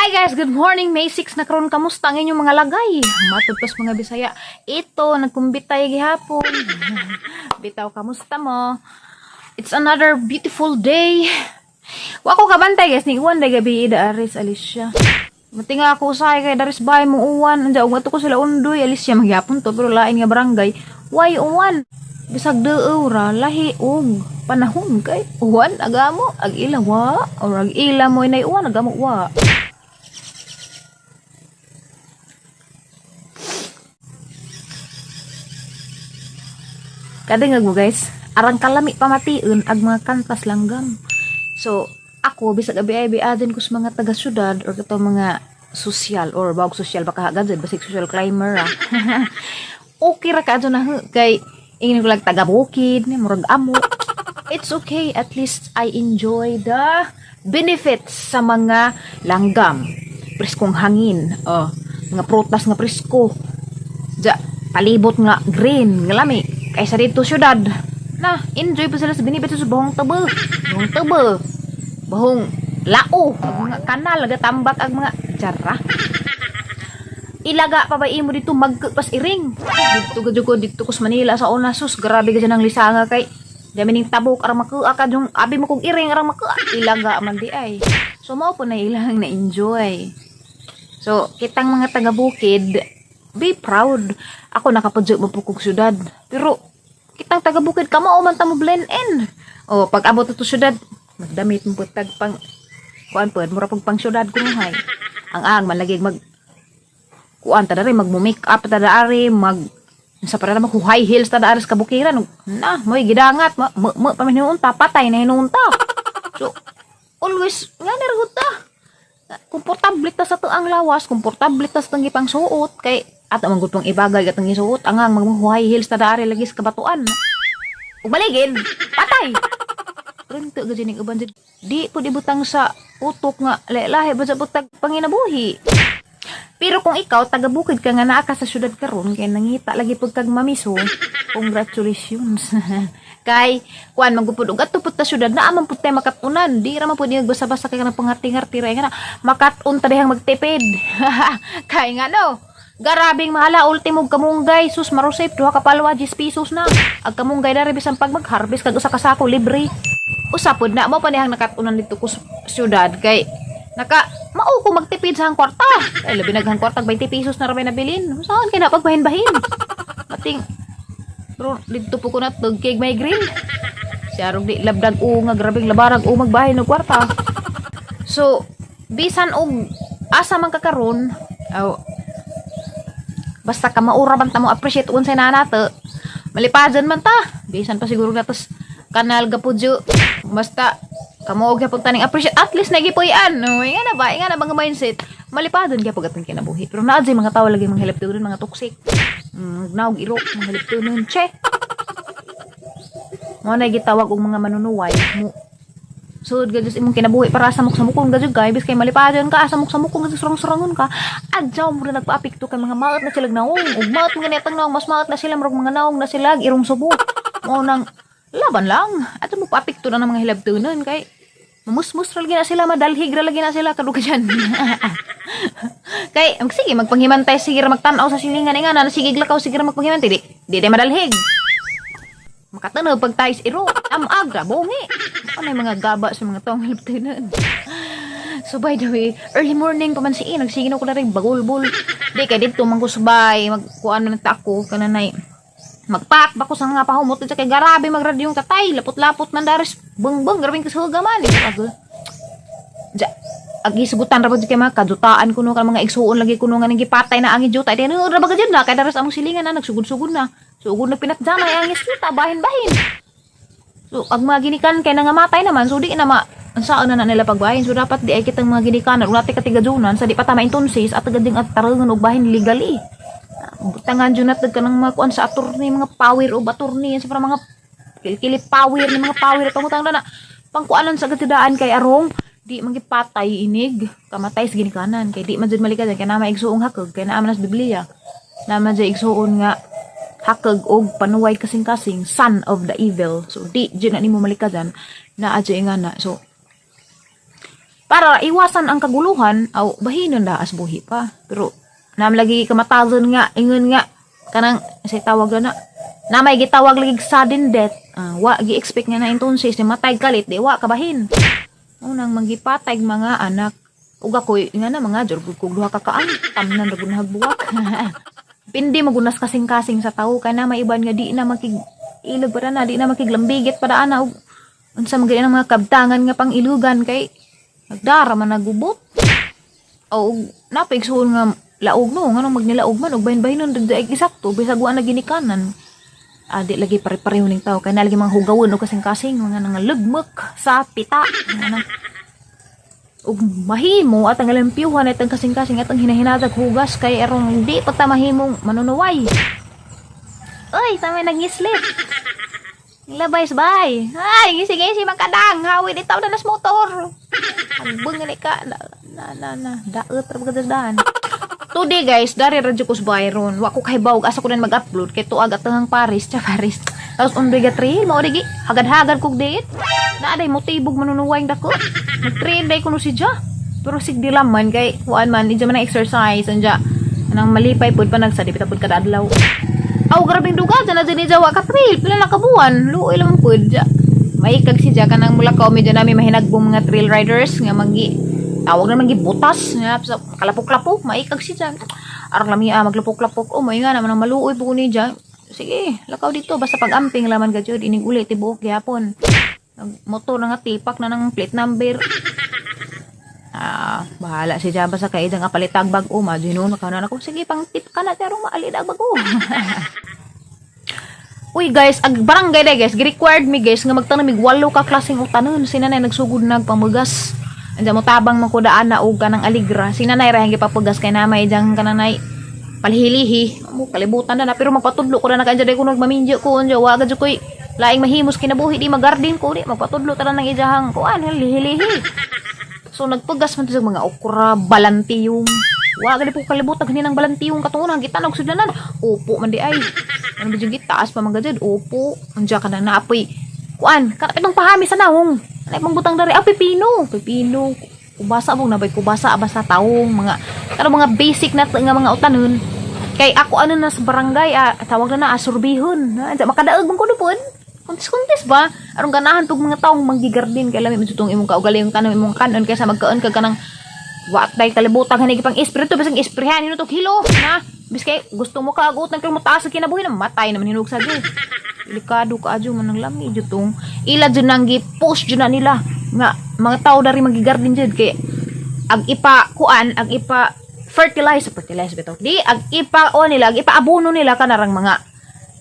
Hi guys, good morning. May 6 na karon. Kamusta ang inyong mga lagay? Matod pas mga Bisaya. Ito, nagkumbitay gihapon. Bitaw, kamusta mo? It's another beautiful day. Wa ko kabantay guys, ni uwan day gabi ida aris Alicia. Matinga ako usahay kay daris bahay mo uwan. Anja ug ato ko sila undoy Alicia magyapon to pero lain nga barangay. Why uwan? Bisag duow ra lahi og panahon kay uwan agamo ag ila wa or ag ila mo inay uwan agamo wa. Kadungag mo guys, arang kalami pamation ag mga kantas langgam. So, ako bisag abi ay biadin ko sa mga taga syudad or kato mga social or bawag social baka hagad basig social climber ah. Okay ra ka na kay ingin ko lang taga bukid ni murag amo. It's okay, at least I enjoy the benefits sa mga langgam. Preskong hangin, oh, mga prutas nga presko. Ja, palibot nga green, nga lami. Kaysa dito syudad. Na, enjoy pa sila sa benefits sa bahong tabo. Bahong tabo. Bahong lao, ag mga kanal, tambak ag mga jara. Ilaga pa ba imo dito magpas iring. Dito gud ko dito ko sa Manila sa una, sus grabe gud ang lisanga kay dami ning tabok arang makuha ka yung abi mo kog iring arang makuha. Ilaga man di ay. So mao po na ilang na enjoy. So kitang mga taga bukid, be proud. Ako nakapadyo mo po kog syudad. Pero kitang taga bukid kamo man ta mo blend in. O pag abot to syudad, magdamit mo pud tag pang kuan pud mura pug pang syudad kunuhay. Ang ang malagi mag kuan ta dari mag make up ta dari mag sa para mag high heels ta dari sa kabukiran na moy gidangat ma, ma, ma pa man hinuunta patay na hinuunta. So always nga na ta komportable ta sa tuang lawas, komportable ta sa tang gipang suot kay at ang gud pang ibagay atong gisuot angang mag high heels ta dari lagi sa kabatuan ug baligin patay. Rento gud ning uban jud di pud ibutang sa utok nga lahi ba sa butag panginabuhi. Pero kung ikaw taga bukid ka nga naa ka sa syudad karon kay nangita lagi pud kag mamiso, congratulations. Kay kuan man gud og adto pud ta syudad naa man pud tay makat-unan, di ra man pud niya basta-basta kay kanang pangarti-ngarti ra nga na makat-un ta dihang magtipid. Kay nga no, garabing mahala ultimo kamunggay sus marusip duha ka palwa 10 pesos na. Ag kamunggay diri bisan pag mag-harvest kag usa ka sako libre. Usa pud na mo pa nihang nakat-unan dito ko sa syudad kay naka mao ko magtipid sa hang kwarta. Ay labi naghang kwarta 20 pesos na ra may nabilin. Saan kay na pagbahin-bahin? Mating pero dito po ko na tugkig may green. Siya rog di labdag o nga grabing labarag o magbahin og kwarta. So bisan og asa man ka karon, aw, basta ka maura man ta mo appreciate unsay naa nato. Malipadan man ta. Bisan pa siguro na tas kanal gapudyo. Basta kamo og gyapon taning appreciate at least nagipuy-an. No, nga na ba? Nga na ba nga mindset? Malipadon gyapon atong kinabuhi. Pero naa jud mga tawo lagi mga hilabtunon, mga toxic. Naog iro mga hilabtunon, che. Mo na gitawag og mga manunuway mo. Sud gud imong kinabuhi para sa samok-samokon gud kay bis kay malipadon ka samok-samokon gud surang-surangon ka. Adyaw mo na nagpaapekto kay mga maot na sila naong ug maot mga netang naong mas maot na sila murag mga naong na sila irong subo. Mao nang laban lang. Ato mo paapekto na ng mga hilabtunon kay mamusmus ra lagi na sila, madalhig ra lagi na sila kadugay dyan. Kay sige magpanghimantay sige ra magtan-aw sa silingan nga na sige lakaw sige ra magpanghimantay di di day madalhig. Makatanaw pag tayo sa iro, amag ra bongi. Ano yung mga gaba sa mga taong hilabtunon. So by the way, early morning pa man si nagsige na ko na rin bagulbol. Di kay didto man ko subay, magkuan man ta ako kananay. Magpak ba ko sa nga pahumot sa kay garabe magradyong tatay, lapot-lapot man daris bengbeng grabing kasuga man. Di ko Ja, agi sugutan ra kay mga kadutaan kuno ka mga igsuon lagi kuno nga ning gipatay na ang juta. Di ano ra ba gud na kay daris among silingan na nagsugod-sugod na. Sugod na pinatjamay ang juta bahin-bahin. So, ag mga ginikan kay nangamatay naman, so di na ma ang saan na, na nila pagbahin. So, dapat di ay kitang mga ginikanan, wala ti katigadunan, sa di pa tama intonsis, at agad ding at tarangan og bahin legally. Butangan dyan natin ka ng mga kuan sa attorney, mga power o attorney, sa parang mga kilikili power, ni mga power, pangutang na na, pangkuanan sa gatidaan kay arong, di magipatay inig, kamatay sa ginikanan, kay di man dyan malikad, kay nama igsuong hakag, kay naman sa Biblia, naman dyan igsuon nga, hakag og panuway kasing-kasing, son of the evil. So, di dyan na nimo malikadan, naa dyan nga na. So, Para iwasan ang kaguluhan, aw bahinon da as buhi pa. Pero nam lagi kamatazon nga ingon nga kanang say tawag na na may gitawag lagi sudden death. Ah, wa gi-expect nga na entonces ni matay kalit di wa kabahin. Unang manggipatay mga anak. Ug ako'y nga na mga jor kog duha ka kaan tamnan ra gud nahagbuwak. Pindi magunas kasing-kasing sa tawo kay na may iban nga di na makig ilog pa na, di na makiglambigit pa daan na og unsa man ang mga kabtangan nga pang ilugan kay nagdara man nagubot. O napigsuon nga laog no, nganong magnilaog man og bahin-bahinon dagda ay isakto bisag wa na ginikanan. Ah, di lagi pare-pareho ning tao kay na lagi mga hugawon og kasing-kasing mga nangalugmok sa pita. Nga ug mahimo at ang alampyuhan at ang kasing-kasing at ang hinahinatag hugas kay aron di pa ta mahimong manunuway. Uy, sa may nangislit. Labay bay. Ay, ngisi-ngisi magkadang. Hawi di tao na nas motor. Agbeng ni ka. Na, na, na, na. Daot ra ba. Today guys, dari radyo ko sa Byron. Wa ko kahibaw asa ko na mag-upload kay tuag at ang Paris, tsa Paris. Tapos undoy ga trail, mao digi hagad-hagad kog date. Naa day motibog manunuway dako. Mag-trail day kuno si Ja. Pero sig di man kay kuan man, di man na exercise anja. Anang malipay pud pa nagsa di pud kada adlaw. Aw, grabeng duga dyan na dyan wa ka trail. Pila na kabuan, luoy lang pud ja. Maikag si Ja kanang mulakaw medyo nami mahinagbong mga trail riders nga manggi tawag na manggi butas nga sa kalapok-lapok, maikag si Ja. Arang lami ah, maglapok-lapok. Oh, may nga naman ang maluoy po ni Ja. Sige, lakaw dito basta pag-amping laman ka jud inig uli tibuok gyapon. Motor na nga tipak na ng plate number. Ah, bahala si Jaba sa kaidang apalitag bag-o, madyo noon makauna ako. Sige, pang tip ka na pero maalid ang bago. Uy guys, ag barangay day guys, gi-required mi guys nga magtanom mig walo ka klaseng utanon. Si nanay nagsugod nagpamugas. Andiyan mo tabang man ko daan na og kanang aligra. Si nanay ra ang gipapugas kay namay diyang kananay palihilihi. Mo kalibutan na na pero magpatudlo ko na nakadya day ko nagmaminjo ko unja wa gud koy laing mahimos kinabuhi di magarden ko di magpatudlo ta ng ijahang kuan lihilihi. So nagpugas man to sa mga okra, balantiyong. Wa gali po kalibutan ganin ang balantiyong katunan gitanog sudlanan. Opo man di ay. Ano ba dyan gitaas pa man gajud? Opo. Unja ka na naapoy. Kuan, kanapit ng pahami sa naong. Ano pang butang dari? Ah, pipino. Pipino. Kubasa mo nabay kubasa basta taong mga ano mga basic na nga mga utanon. Kay ako ano na sa barangay, ah, tawag na na asurbihon. Ah, makadaog man ko pud. Kuntis-kuntis ba? Aron ganahan pug mga taong manggigardin kay lami man tong imong kaugalingon kanang imong kanon kaysa magkaon ka kanang wa tay kalibutan hani pang espiritu bisag esprehan hino to kilo na bis kay gusto mo ka agutan kay mo taas sa kinabuhi na matay naman hinog sa Diyo. Delikado ka adyo man ang lami jud tong ila jud nang gi-push jud na nila nga mga tao dari magigardin jud kay ag ipa kuan, ag ipa fertilize, fertilize bitaw di, ag ipa o nila, ag ipa abono nila kanarang mga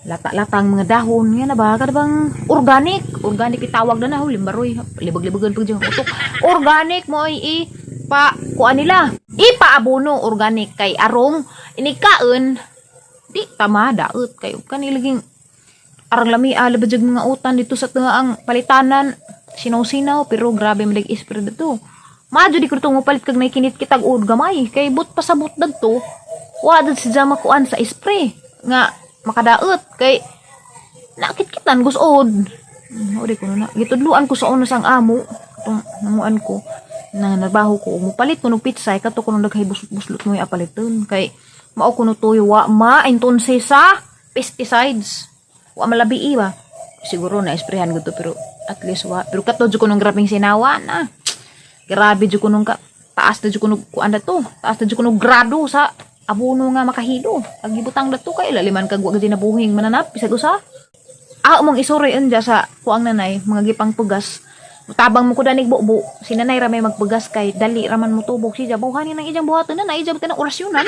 lata-latang mga dahon nga na ba kada bang organic, organic itawag na na huli baroy libag-libagan pag dyan utok organic mo ay ipa kuan nila ipa abono organic kay arong inikaon di tama daot kay kanilaging arang lami ala ba mga utan dito sa ang palitanan sinaw-sinaw pero grabe madag ispre dito. Madyo di ko ito palit kag nakinit kitag ud gamay kay but pasabot dagto wa dad si jama kuan sa spray nga makadaot kay nakit-kitan gusod. Ori ko na gitudluan ko sa una sang amo itong namuan ko na nabaho ko mupalit ko nog pitsay kato ko nung daghay buslot mo apaliton kay mao kuno tuyo wa ma entonces sa pesticides wa malabi ba siguro na esprehan ko to pero at least wa pero kato jud ko nung grabeng sinawa na grabe jud ko nung ka taas na jud ko nung kuan na to taas na jud ko nung grado sa abono nga makahilo ag gibutang dato kay laliman kag wa gid nabuhing mananap bisag usa. Ah, mong isuroy anja sa kuang nanay mga gipang pugas tabang mo ko danig bubo si nanay ra may magpugas kay dali raman mo tubog siya buhanin ang ijang buhaton na ijang tinang orasyonan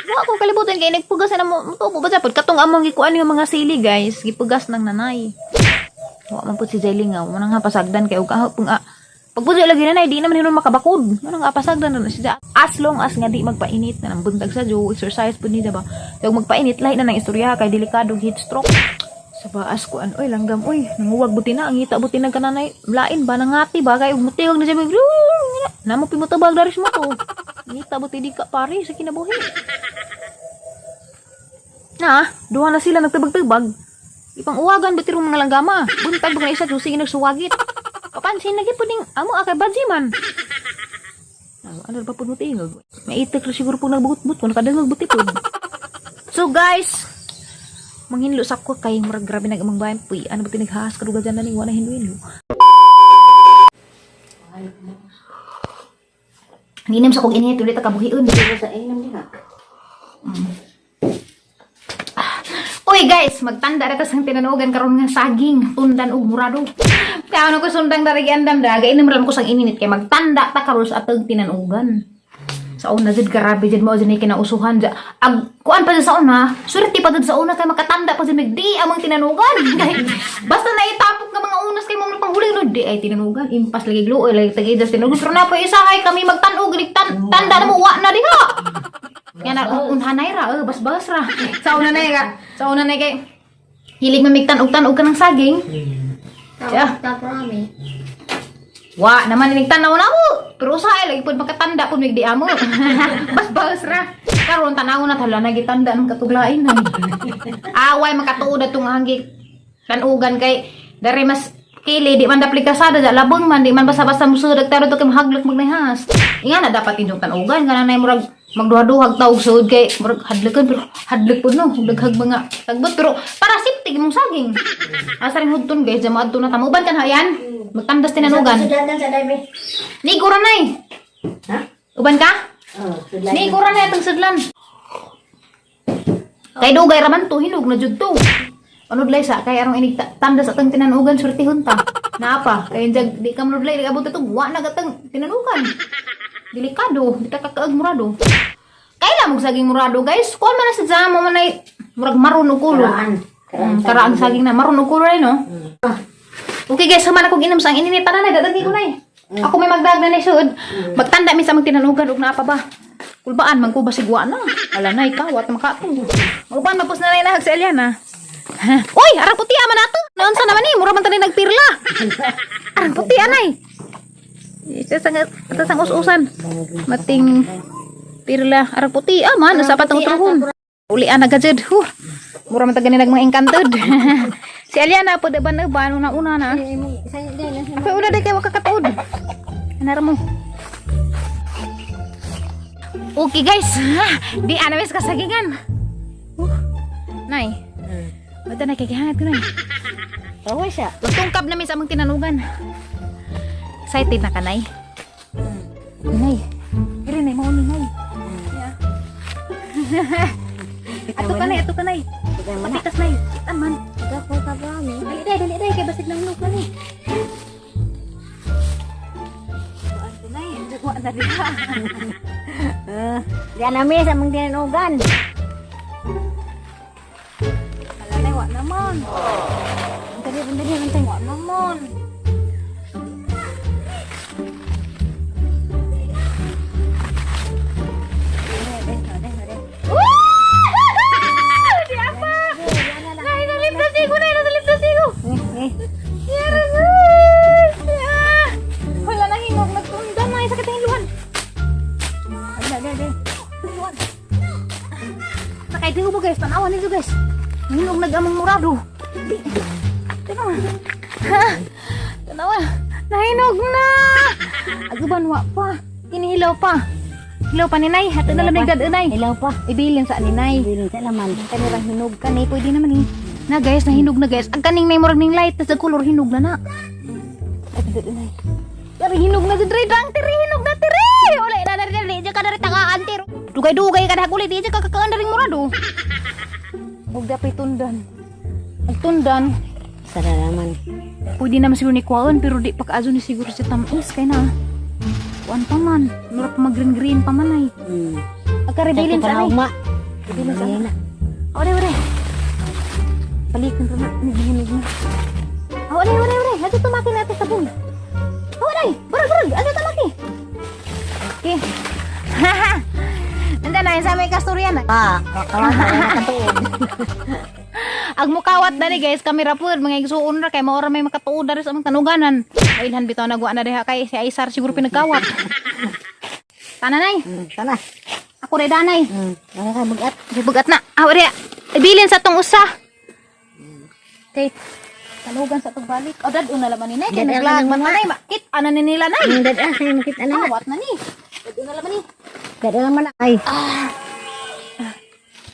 wa ko kalibutan kay nagpugas na mo tubo ba japod katong among gikuan nga mga sili guys gipugas ng nanay. Wa man pud si Jelly nga mo nang pasagdan kay og ah, pagpuyo lagi nanay di naman hinon makabakod mo nang pasagdan na siya as long as nga di magpainit na nang buntag sa jo exercise pud ni ba kay magpainit lahi na nang istorya kay delikado heat stroke sa baas ko an oy langgam oy nanguwag buti na ang ngita buti na kananay lain ba nangati ba kay mutihog na siya mag namo pimutabag daris mo to ngita buti di ka pare sa kinabuhi na duha na sila nagtabag-tabag ipang uwagan ba tirong mga langgama buntag ba na isa sige nagsuwagit papansin lagi po ding amo akay badzi man. Ano ba pud mo tingog? Maitik ra siguro pug nagbugot-but ko nakadangog buti pud. So guys, manghinlo sa ko kay murag grabe nag amang bayan puy. Ano ba tinighas kaduga dyan na ning wala hinlo-hinlo. Ninam sa kog init ulit kabuhion. Sa inom diha. Uy guys, magtanda ra tas ang tinanugan karon nga saging, tundan ug murado. Kaya ano ko sundang dari giandam da, gainom ra ko sang ininit kay magtanda ta karon sa atong tinanugan. Sa una jud grabe jud mao jud ni kinausuhan ja. Ag kuan pa jud sa una, swerte pa jud sa una kay makatanda pa jud mig di among tinanugan. Kay basta naitapok nga mga unas kay mga panghuli no di ay tinanugan, impas lagi gluoy lagi tagay das tinanugan. Pero na pa isa kay kami magtan-og tanda na mo wa na diha. Nga na unhanay ra, basbas ra. Sa una na ka, sa una na kay hilig mamigtan-og-tan-og ka ng saging. Yeah. Taprami. Wa naman inig tanaw na mo. Pero usahay lagi pud makatanda pud mig di amo. Basbas ra. Karon tanaw na tala na gitanda ng katuglain na. Away makatuod atong hanggi tanugan kay dari mas kili di man dapli kasada da labong man di man basta-basta musudag taro to kay mahaglok magnihas. Inga na dapat inyong tanugan kana nay murag magduha-duhag taog suod kay murag hadlokon pero hadlok pud no daghag mga tagbot pero para safety imong saging. Asa rin hudton guys jamaad to na tamo uban kan hayan. Magtandas tinanugan. Sudlan sa daybe. Ni gura nay. Ha? Uban ka? Oh, sudlan. Ni gura nay atong sudlan. Kay dugay ra man to hinog na jud to. Panudlay sa kay arong inig tandas atong tinanugan surtihon ta. Naa pa kay jag di ka manudlay di abot atong wa na gatang tinanugan. Delikado, di ta kakaag murado. Kay la mog saging murado guys. Kuan man na sa jamo man ay murag maron og kulo. Karaan. Karaang saging na maron og kulo ay no. Okay guys, human akong inom sa ang ininit tanan ay dadagi ko nay. Ako may magdag na nay suod. Magtanda mi sa among tinanugan og naa pa ba. Kulbaan man ko basig wa na. Ala na ikaw at makatong. Maguban mapos na nay nahag sa Eliana. Ha? Uy, arang puti man ato. Naunsa naman ni, mura man tanin nagpirla. Arang puti anay. Isa sang ata sang us-usan. Mating pirla arang puti man sa patong truhon. Uli ana gajud. Huh. Mura man ta gani nag mga encanted. Si Eliana po ban ban una una na. Ako una day kay wa kakatuod. Anara mo. Okay guys, di ana wis kasagingan. Nay. Bata na kay gihangat ko nay. Tawa siya. Magtungkab na mi sa among tinanugan. Excited na ka nay? Nay. Iri nay mao ni nay. Yeah. Ato ka nay, ato ka nay. Mapitas nay. Kitan man. Gapo taprami. Dali day, dali day kay basig nang nuk na ni. Kuan ko nay, wa na diha. Eh, di anami sa among tinanugan. Wala nay, wa naman. Dali, dali, dali. Wa naman. Di apa? Nay, nalimtas ko, nay, nalimtas ko. Yarasus! Ah! Wala nang hinog, nagtunda na, sakit ang iluhan. Iluhan. Sakay di mo guys, tanawan nito guys. Hinog nagamang murado. Di. Teka ma. Ha? Tanawa. Nahinog na. Aguban wa pa. Kinihilaw pa. Hilaw pa ni Nay. Ato na lang nagdad-unay. Ilaw pa. Ibilin sa ni Nay. Bilin sa laman. Kanirang hinog ka ni pwede naman eh. Na guys, nahinog na guys. Ang kaning may murag ning light tas ang color hinog na na. Ay, dito na. Tari hinog na diri dang tiri hinog na tiri. Wala na diri diri ka diri tagaan tiro. Dugay-dugay ka dahaguli di ka kakaan diri murado. Ug dapay tundan. Ang tundan, Sa laman. pwede naman siguro ni kuwaon pero di pa kaazo ni siguro sa tamis kay na. Kuan pa man, mura pa mag green green pa man ay. Agka-rebilin sa anay. Ugma. Rebilin sa anay. Ore, ore. Balikan pa na. Naghihinog na. Oh, ore, ore, ore. Ato tumaki na ito sabon. Oh, ore. Burag, burag. Ato tumaki. Okay. Nanda na, sa may kasturyan. Ah, kawata na katuod. Ang mukawat dali guys, kamera po, mga igsuon ra kay maora may makatuod dari sa among tanuganan. Ay ilhan bitaw nagwa na diha kay si Aisar siguro pinagkawat. Tananay, Tana. ako rin danay. Ano ka bugat? Bugat na. Ah, ore. Ibilin sa tong usa. Kay talugan sa tong balik. O dad una laman ni nay kay Dad, naglag ana man nay makit ana ni nila nay. Ang dad ah, kay makita na. Awat na ni. Una laman ni. Dada naman ay.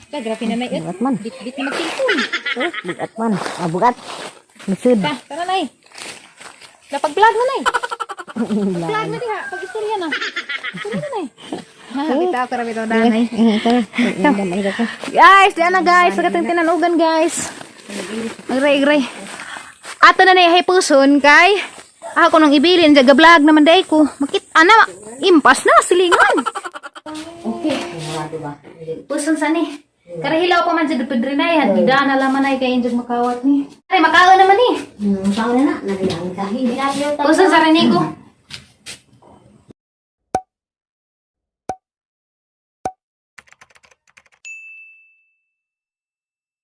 Ka grabe na nay. Bugat man. Bit-bit na magtilpon. Oh, bugat man. Ah, bugat. Lisod. Ta, tara nay. Napag-vlog na nay. Vlog na diha, pag istorya na. Istorya na nay. Ha, bitaw ka ra bitaw danay. Tara. Damay ka. Guys, diyan na guys, sa katong tinanugan guys. Agray, agray. Ato na nay hay puson kay ako nang ibilin jaga vlog naman day ko. Makita na impas na silingan. Okay. Puson sa ni. Karahilaw pa man jud pedrinay had gidana laman ay kay injud makawat ni. Ay makaon naman ni. Saan na na? Nagilang kahi. Puson sa ni ko.